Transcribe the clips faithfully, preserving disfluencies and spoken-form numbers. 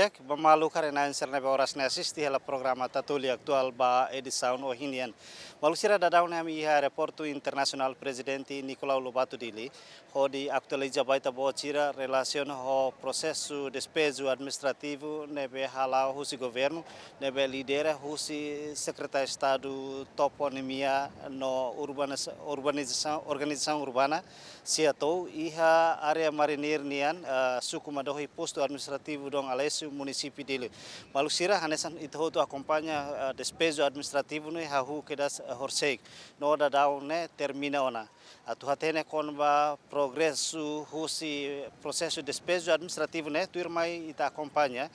Ba maluk sira-ne'e oras ne'e asiste hela programa Tatoli Atuál ba edisaun ohin nian. Maluk sira, daudaun ne'e ami iha Aeroportu Internasionál Prezidente Nicolau Lobato Dili, hodi atualiza ba ita-boot sira relasiona ho prosesu despeju administrativu ne'ebé hala'o husi governu, ne'ebé lidera husi Sekretáriu Estadu Toponímia no Urbaniza-, Urbanizasaun, Organizasaun Urbana, SEATOU, iha área Marinir nian, eh, suku Madohi, postu administrativu Dom Aleixo, munisípiu Dili. Maluk sira, hanesan ita hotu akompaña, eh, despeju administrativu ne'e hahú kedas, eh, horisehik, no daudaun ne'e termina ona. Atu hatene kona-ba progresu husi prosesu despeju administrativu ne'e, tuirmai ita akompaña,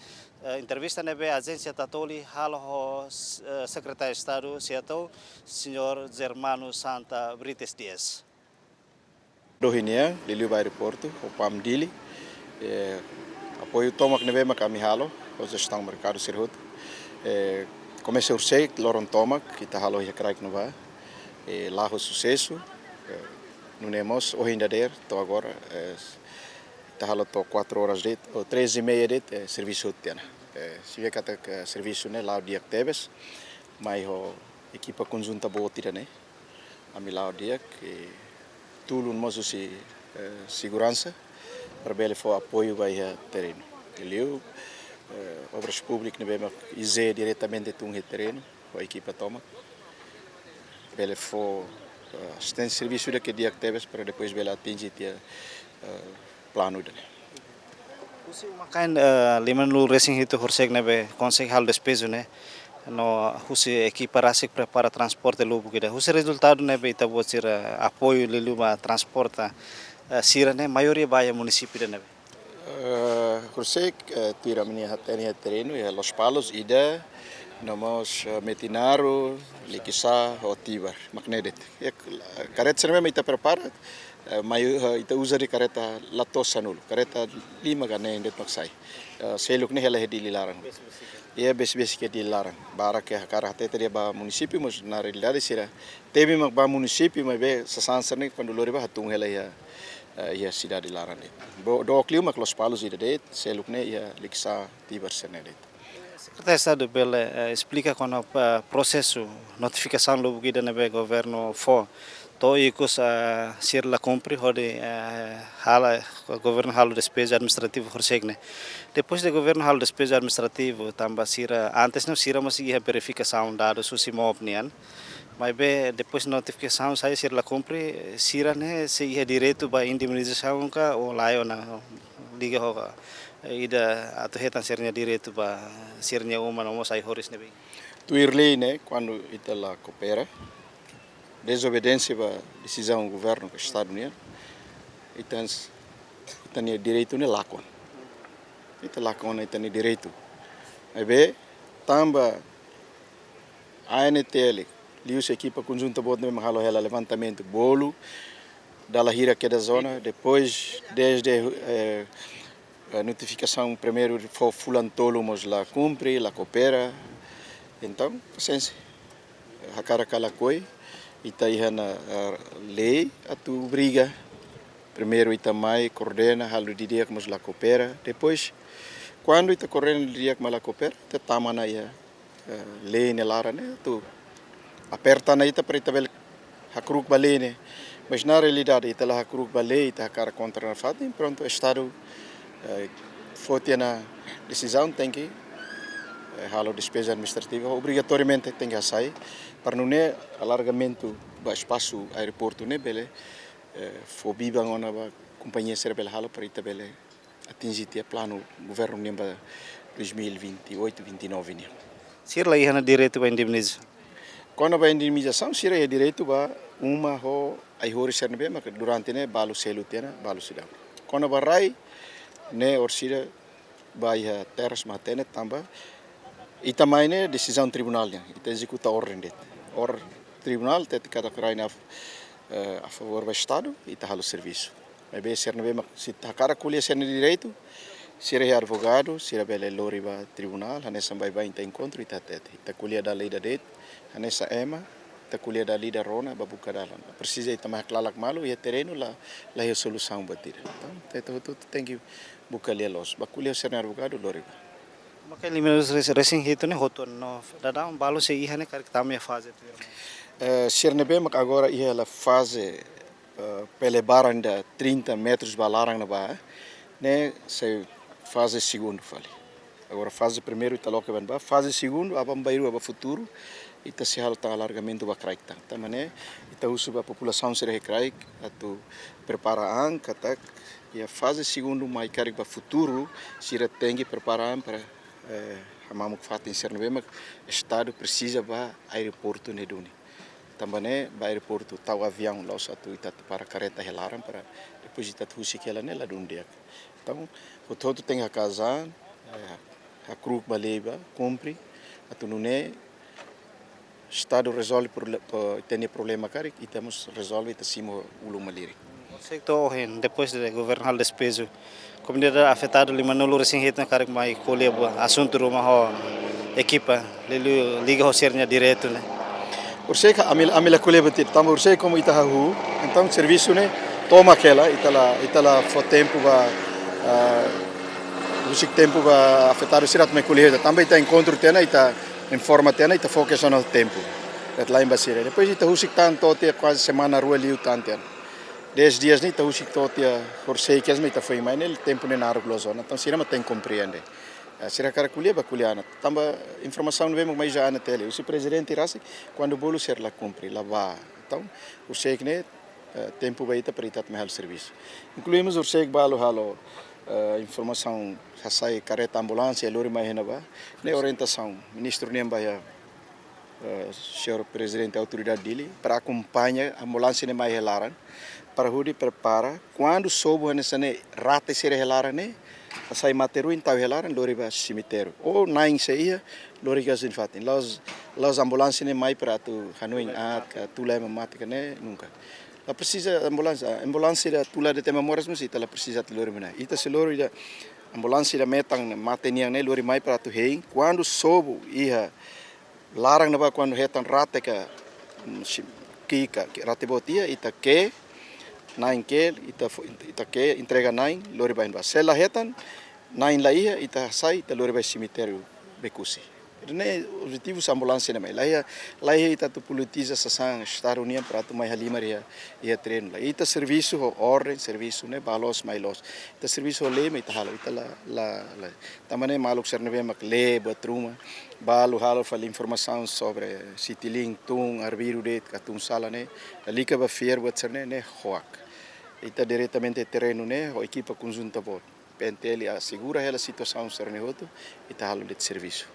eh, entrevista ne'ebé ajénsia Tatoli halo ho, eh, Sekretáriu Estadu SEATOU, señór Germano Santa Brites Dias. Madohi nian, liuliu ba aeroportu, ho PAM Dili. Eh, apoiu tomak ne'ebé mak ami halo, ho jestaun merkadu sira hotu. Eh, komesa horisehik, loron tomak, ita halo iha kraik ne'ebá. Eh, la'o ho susesu, eh, nune'e mós, ohin dadeer, to'o agora, eh, ita halo to'o quatro horas de'it, ou três e meia de'it, eh, servisu hotu tiha ona. Eh, signifika katak servisu ne'e la'o di'ak tebes, mai ho ekipa konjunta boot ida-ne'e. Ami la'o di'ak, eh, tulun mós husi, eh, seguransa, para bele fó apoiu ba iha terrenu. Liuliu, eh, Obras Públikas ne'ebé mak I Z diretamente tun iha terrenu, ho ekipa tomak. Bele fó, eh, asisténsia servisu ida ke di'ak tebes para depois bele atinje tiha, eh, planu ida-ne'e. Husi uma-kain, eh, lima-nulu resin hitu horisehik ne'ebé konsege halo despeju ne'e, no husi ekipa rasik prepara transporte lubuk ida. Husi rezultadu ne'ebé ita-boot sira apoiu liuliu ba transporta, eh, sira-ne'e, maioria ba iha munisípiu ida ne'ebé? Eh, horisehik, eh, tuir ami-nia hatene iha terrenu, iha Lospalos ida, no mós, eh, Metinaro, Likisá, ho Tibar, mak ne'e de'it. Iha, eh, karreta sira-ne'ebé mak ita prepara, eh, mai, eh, ita uza de'it karreta la to'o sanulu, karreta lima ka neen de'it mak sai. Eh, seluk ne'e hela iha Dili laran. Iha besik-besik iha Dili laran. Barak ke hakarak hatete de'it ba munisípiu, mas na realidade sira temi mak ba munisípiu, maibé sasán sira-ne'e kuandu lori bá hatún hela iha, eh, iha sidade laran de'it. Bo-, dook liu mak Lospalos ida de'it, seluk ne'e iha Likisá, Tibar sira-ne'e de'it. Sekretáriu Estadu bele, eh, esplika kona-ba prosesu notifikasaun lubuk ida ne'ebé governu fó, to'o ikus, eh, sira la kumpre hodi, eh, halo, governu halo despeju administrativu horisehik ne'e. Depois de governu halo despeju administrativu, tanba sira, antes ne'e sira mós iha verifikasaun dadus husi MOP nian. Maibé depois notifikasaun sai sira la kumpre, sira-ne'e sei iha direitu ba indemnizasaun ka ou lae ona, liga ho, eh, ida atu hetan sira-nia direitu ba sira-nia uma no mós ai-horis ne'ebé? Tuir lei ne'e, kuandu ita la koopera, dezobediénsia ba desizaun governu ka Estadu nian, ita, ita-nia direitu ne'e lakon. Ita lakon ita-nia direitu. Maibé, tanba A N T L, liuhusi ekipa konjunta boot ne'ebé mak halo hela levantamentu, bolu dala hira kedas ona, depois, desde, eh, eh, notifikasaun primeiru fó fulan tolu mós la kumpre, la koopera. Entaun, pasiénsia. Hakarak ka lakohi, ita iha ona, eh, lei atu obriga. Primeiru ita mai koordena, halo didi'ak mós la koopera. Depois, kuandu ita koordena didi'ak mós la koopera, ita tama ona iha, eh, lei nia laran ne'e atu aperta ona ita para ita bele hakru'uk ba lei ne'e. Mas na realidade ita la hakru'uk ba lei, ita hakarak kontra nafatin, prontu, Estadu, eh, fó tiha ona desizaun tenke, eh, halo despeju administrativu, obrigatoriamente tenke hasai, para nune'e alargamentu ba espasu aeroportu ne'e bele, eh, fó biban ona ba kompañia sira bele halo para ita bele atinje tiha planu governu nian ba dois mil e vinte e oito, vinte e nove nian. Sira la iha ona direitu ba indemniza? Kona-ba indemnizasaun, sira iha direitu ba uma ho ai-horis sira ne'ebé maka durante ne'e balu selu tiha ona, balu seidauk. Kona-ba rai, ne'e orsida ba iha terras mak hatene tanba ita mai ne'e desizaun tribunál nian, ita ezekuta orden de'it. Orden tribunál hatete katak rai ne'e a, eh, a favór ba Estadu, ita halo servisu. Maibé sira ne'ebé mak sei hakarak ko'alia sira-nia direitu, sira iha advogadu, sira bele lori ba tribunál, hanesan baibain ita enkontru, ita hatete. Ita ko'alia dala ida de'it, hanesan ema, ita ko'alia dala ida rona, ba buka dalan. Presiza ita mai haklalak malu, iha terrenu la, la iha solusaun buat ida. Entaun, ita hotu-hotu tenke buka lia-loos. Ba ko'alia sira-nia advogadu, lori ba. Maka lima nulu resin hitu ne'e hotu no dadaun balu sei iha ne'e karik tama iha faze tuirmai. Eh, sira ne'ebé mak agora iha hela faze, eh, pele baran ida trinta metros ba laran ne'ebá, ne'e sei faze segundu fali. Agora faze primeiru ita loke ba ne'ebá, faze segundu aban-bainrua ba futuru, ita sei halo tan alargamentu ba kraik tan. Tanba ne'e, ita husu ba populasaun sira iha kraik, atu prepara an, katak iha faze segundu mai karik ba futuru, sira tenke prepara an para, eh, hamamuk fatin sira ne'ebé mak Estadu presiza ba aeroportu ne'e duni. Tanba ne'e ba aeroportu tau aviaun la'ós atu ita atu para kareta iha laran para depois ita atu husik hela ne'e ladún di'ak. Entaun, hotu-hotu tenke haka'as an, eh, hakru'uk ba lei ba, kumpre, atu nune'e Estadu rezolve prole-, po-, ita-nia problema karik, ita mós rezolve, ita simu ulun malirin. Horisehik to'o ohin, depois de governu halo despeju, komunidade afetadu lima nulu resin hitu ne'e karik mai ko'alia ba asuntu ruma ho ekipa, liuliu liga ho sira-nia direitu ne'e. Horisehik ami, ami la ko'alia buat ida, tanba horisehik komu ita hahú, entaun servisu ne'e tomak hela, ita la, ita la fó tempu ba, ah, husik tempu ba afetadu sira atu mai ko'alia, tanba ita enkontru tiha ona, ita informa tiha ona, ita fó kestaun tempu. Ita la'en ba sira. Depois ita husik tan to'o tiha kuaze semana rua liu tan tiha ona. Dez dias ne'e ita husik to'o tiha horisehik kedas mak ita foin mai ne'e, tempu ne'e naruk loos ona. Entaun sira mak tenke komprende. Eh, sira hakarak ko'alia ba ko'alia ona. Tanba informasaun ne'ebé mak mai uza ana tele. Husi prezidente rasik, kuandu bolu sira la kumpre, la bá. Entaun, horisehik ne'e, eh, tempu ba ita para ita atu mai halo servisu. Inkluímos horisehik balu halo, eh, informasaun hasai kareta ambulánsia lori mai iha ne'ebá. Ne'e orientasaun ministru nian ba iha, eh, señór prezidente autoridade Dili, para akompaña ambulánsia ne'e mai iha laran, para hodi prepara, kuandu sobu hanesan ne'e rate sira iha laran ne'e, hasai mate-ruin tau iha laran, lori ba semitériu. Ou na'in sei iha, lori kedas iha fatin. La'ós, la'ós ambulánsia ne'e mai para atu hanoin aat, ka tula ema mate ka ne'e, nunka. La presiza ambulánsia, ambulánsia ida tula de'it ema moras mós ita la presiza atu lori mai ne'e. Ita sei lori ida ambulánsia ida metan mate nian ne'e lori mai para atu hein, kuandu sobu iha laran ne'ebá kuandu hetan rate ka, mm, si-, ki'ik ka, rate boot iha, ita ke'e, na'in ke'e, ita fó, ita ke'e, entrega na'in, lori ba iha ne'ebá. Se la hetan, na'in la iha, ita hasai, ita lori ba semitériu Becusse. Ne'e objetivu ambulánsia ne'e mai. La iha, la iha ita atu politiza sasán Estadu nian para atu mai halimar iha, iha terrenu. Lae, ita servisu ho orden, servisu ne'e bá loos, mai loos. Ita servisu ho lei mak ita halo, ita la, la, la. Tanba ne'e maluk sira ne'ebé mak lee buat ruma, balu halo fali informasaun sobre Citilink tun arbiru de'it ka tun sala ne'e, lalika ba fiar buat sira ne'e, ne'e hoak. Ita diretamente terrenu ne'e, ho ekipa konjunta boot. P N T L asegura hela situasaun sira ne'e hotu, ita halo de'it servisu.